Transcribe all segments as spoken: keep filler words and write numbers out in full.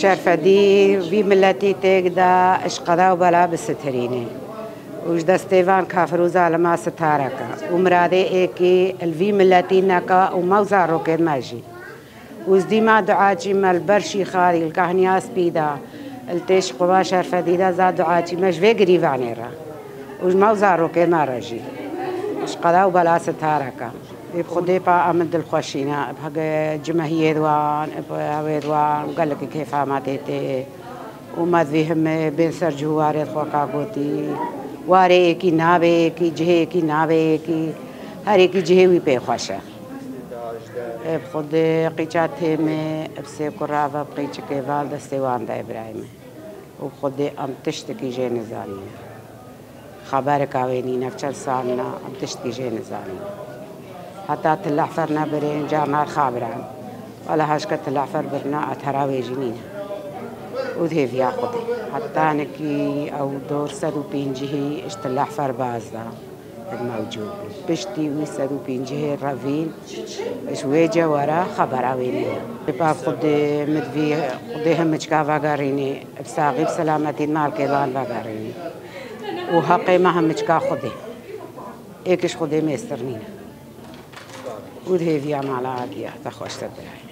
Şerfedî vî miletî têk de ji qeda û bela bisitirîne û ji destê van kafir û zalima sitareke û miradê êkî li vî miletî neke û me û zarokên me jî. Û ez dîma duaçî me li ber şîxarî, li kahniya spî de, li têşqova Şerfedî de za duaçî me ji vê girîvanê re û ji me û zarokê me re jî. Ji qeda û bela sitareke. Ê bi Xwedê pa em dilxweşîne, bi hege cimehiyê di wan, bi hewê di wan, gelekî kêfa me tê tê. Û me divî heme bên ser cih û warê xwe ka gotî. Warê êkî nabê êkî, cihê êkî nabê êkî. Her êkî cihê wî pê xweş e. Ê bi Xwedê qîça têmê, bi sê kura ve bi qîçikê ve li destê wan de Îbrahîmê. Û bi Xwedê em tiştekî jê nizanîne. Xebereka wê nîne, bi çend sal ne, em tiştekî jê nizanîne. Heta Til Ehfer nebirên, carna xabiran. Wela haşke Til Ehfer birina, etera wê jî nîne. Û di hêviya Xwedê. Heta nikî ew dor sed û pêncî ji Til Ehfer baz da. Mewcûd bû. Piştî wî sed û pêncî revîn ji wê cewera xebera wê nîne. Bi pa Xwedê min divî Xwedê himiçka vegerînê, bi saxî bi selametî malkê van vegerînê. Û heqê me himiçka Xwedê. Êk ji Xwedê mêstir nîne. Û di hêviya mala Agiya te xweştir birayê.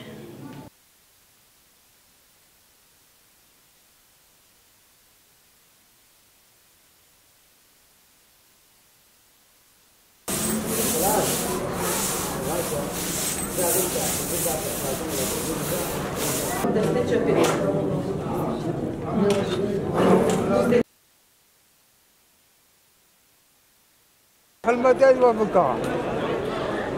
Xilmetê we bika.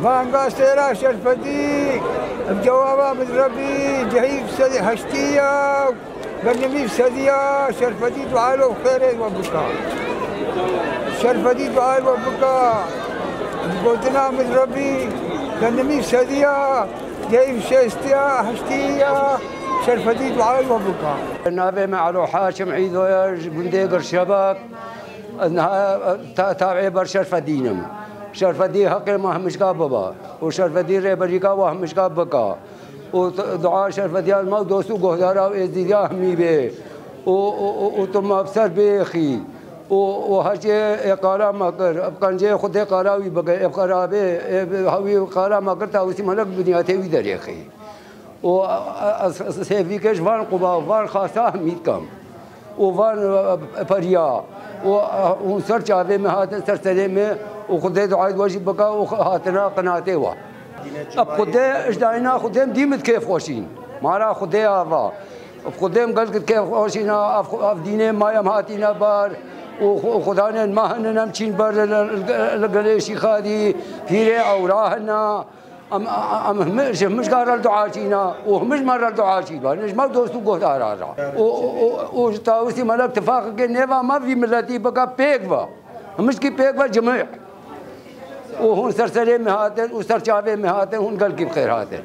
Vanga sêra Şerfedî, bi cewaba min Rebî, cihî sedî heştî ya, gernimî sedî ya, Şerfedî dua lo xêrê we bika. Şerfedî dua we bika. Gotina min Rebî, gernimî sedî ya, cihî şêstî ya, heştî ya, Şerfedî dua we bika. Navê me Elo Haşim Îdo ye, ji gundê Girşebak. Ez niha, e, ta-, tabê ber Şerfedîn im. Şerfedî heqê me hemîşka biba. Û Şerfedî rêberîka we hemîşka bika. Û t-, dua Şerfediya me û dost û guhdara û êzîdiya hemî bê. Û, û, û, û tu me bi ser bêxî. Û, û her çê ê qala me kir. Bi qenceyê Xwedê qala wî bike. Ê bi xerabê, ê bi hewî qala me kir, ta wî sî melek bi dinyatê wî derêxî. Û, e, e, ez, ez hêvîkê ji van quba, van xasa hemî dikim. Û van, e, e, periya. Û, e, hûn ser çavê me hatin, ser serê me û Xwedê duayê we jî bika û hatina qinatê we. Eb Xwedê, ji dayîna Xwedê em dî min kêf xweşîn. Mara Xwedê ava. Eb Xwedê em gelek kêf xweşîna, ev, ev dînê mayem hatîne bar û xu-, xudanên me hinin em çîn ber li, li, li gelê şîxadî, pîrê ewra hina. Em, em, em hemi-, ji hemî ji ka re li dua çîna û hemî ji me re li dua çî ba. Ne ji me dost û guhdara re. Û, û, û, û ji tawusî me re tifaqeke nêva me vî miletî bike pêk ve. Hemî ji kî pêk ve cimî. Û hûn ser serê me hatin û ser çavê me hatin, hûn gelkî bi xêr hatin.